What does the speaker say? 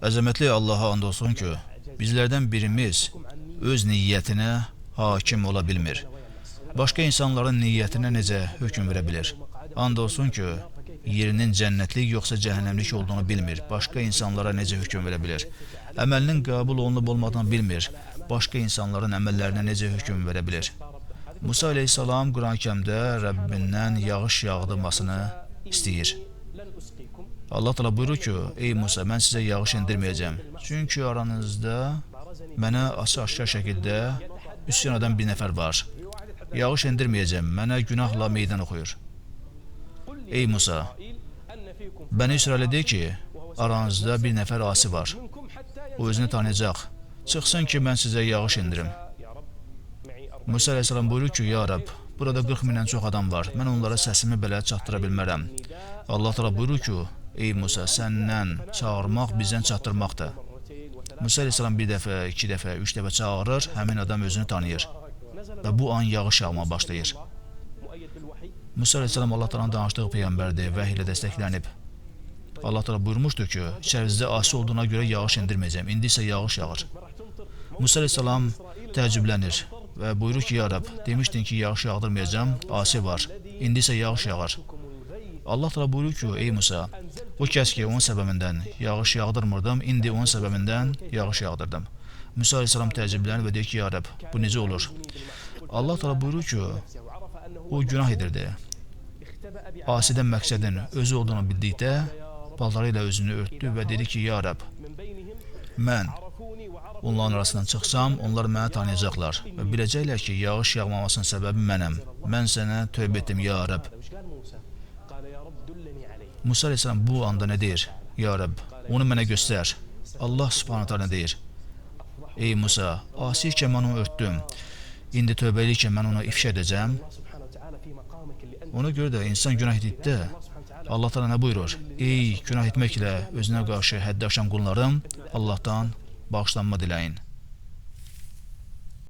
Əzəmətli Allaha and olsun ki, bizlərdən birimiz öz niyyətinə hakim ola bilmir. Başqa insanların niyyətinə necə hökm verə bilir? And olsun ki, yerinin cənnətlik yoxsa cəhənnəmlik olduğunu bilmir. Başqa insanlara necə hökm verə bilir? Əməlinin qəbul olunub olmadığını bilmir. Başqa insanların əməllərinə necə hökm verə bilir? Musa əleyhissalam Quran-ı Kərimdə Rəbbindən yağış yağdırmasını istəyir. Allah Teala buyurur ki, ey Musa, mən sizə yağış endirməyəcəm. Çünki aranızda mənə açıq-aşkar şəkildə üsyan edən bir nəfər var. Yağış endirməyəcəm, mənə günahla meydan oxuyur. Ey Musa, Bəni İsrailə de ki, aranızda bir nəfər asi var. O özünü tanıyacaq. Çıxsın ki, mən sizə yağış endirim. Musa əleyhissalam buyurur ki, ya Rəbb, burada 40 mindən çox adam var. Mən onlara səsimi belə çatdıra bilmərəm. Allah Teala buyurur ki, ey Musa, səndən çağırmaq bizdən çatdırmaqdır. Musa əleyhissalam bir dəfə, iki dəfə, üç dəfə çağırır, həmin adam özünü tanıyır və bu an yağış yağmağa başlayır. Musa əleyhissalam Allah Teala'nın danışdığı peyğəmbərdir, vəhy ilə dəstəklənib. Allah Teala buyurmuşdu ki, içərinizdə asi olduğuna görə yağış endirməyəcəm, indi isə yağış yağır. Musa əleyhissalam təəccüblənir və buyurur ki, ya Rəbb, demişdin ki, yağış yağdırmayacağam, asi var, indi isə yağış yağar. Allah Teala buyurur ki, ey Musa, o kəs ki, onun səbəbindən yağış yağdırmırdım, indi onun səbəbindən yağış yağdırdım. Musa əleyhissalam təəccüblənir və deyir ki, ya Rəbb, bu necə olur? Allah Teala buyurur ki, o günah edirdi. Asidən məqsədin özü olduğunu bildikdə, paltarı ilə özünü örtdü və dedi ki, ya Rəbb, mən onların arasından çıxsam, onlar məni tanıyacaqlar və biləcəklər ki, yağış yağmamasının səbəbi mənəm. Mən sənə tövbə etdim, ya Rəbb. Musa əleyhissalam bu anda nə deyir? Ya Rəbb, onu mənə göstər. Allah Subhanahu taala nə deyir? Ey Musa, asi ikən mən onu örtdüm. İndi tövbə eləyikən mən onu ifşa edəcəm. Ona görə də insan günah etdikdə Allah Teala nə buyurur? Ey günah etməklə özünə qarşı həddi aşan qullarım, Allahdan bağışlanma diləyin.